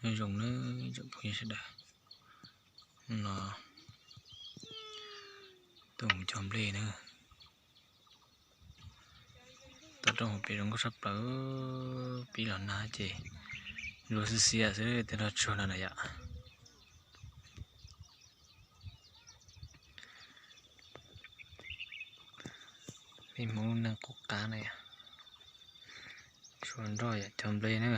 Nyob zoo nawb tsoom phooj ywg sawv daws, no tuaj mus cog nplej na. Toj roob hauv pes zoo nkauj tshaj plaws, pib los nag ces ntsuab xiab xiab xwb tej no tsuag no na yom. Peb Hmoob neej qub qab na yom, tsuas nroj yom cog nplej na.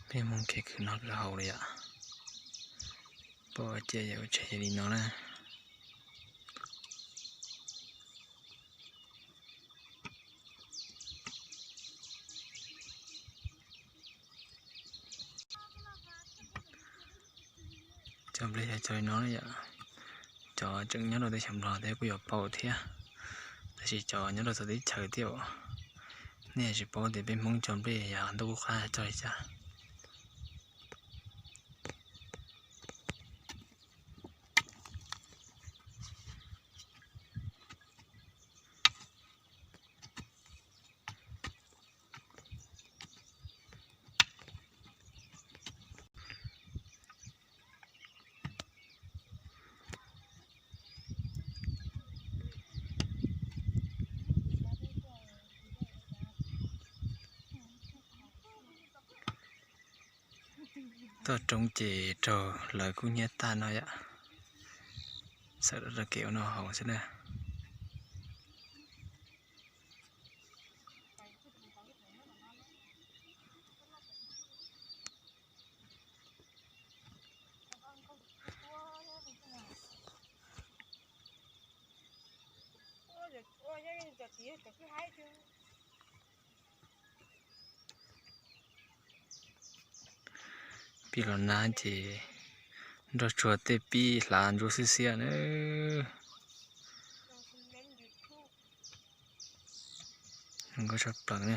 Peb Hmoob kev khwv noj khwv haus li yom, pom ua ciav yog ua tshais li no na. Cov nplej yog cov li no yom, cov tseem nyob rau teb chaws Nplog tej kuj yuav paub thiab, tab sis cov nyob rau txawv teb chaws thiab, nej tsis paub tias peb Hmoob cov nplej yog ntuj qub qab cog li cas. Toj roob ces raug lawv kub hnyiab tag no yom, xav rau kev ua noj haus xwb na. Pib los nag ces nroj tsuag tej pib hlav ntsuab xiab xiab na. Zoo nkauj tshaj plaws ne.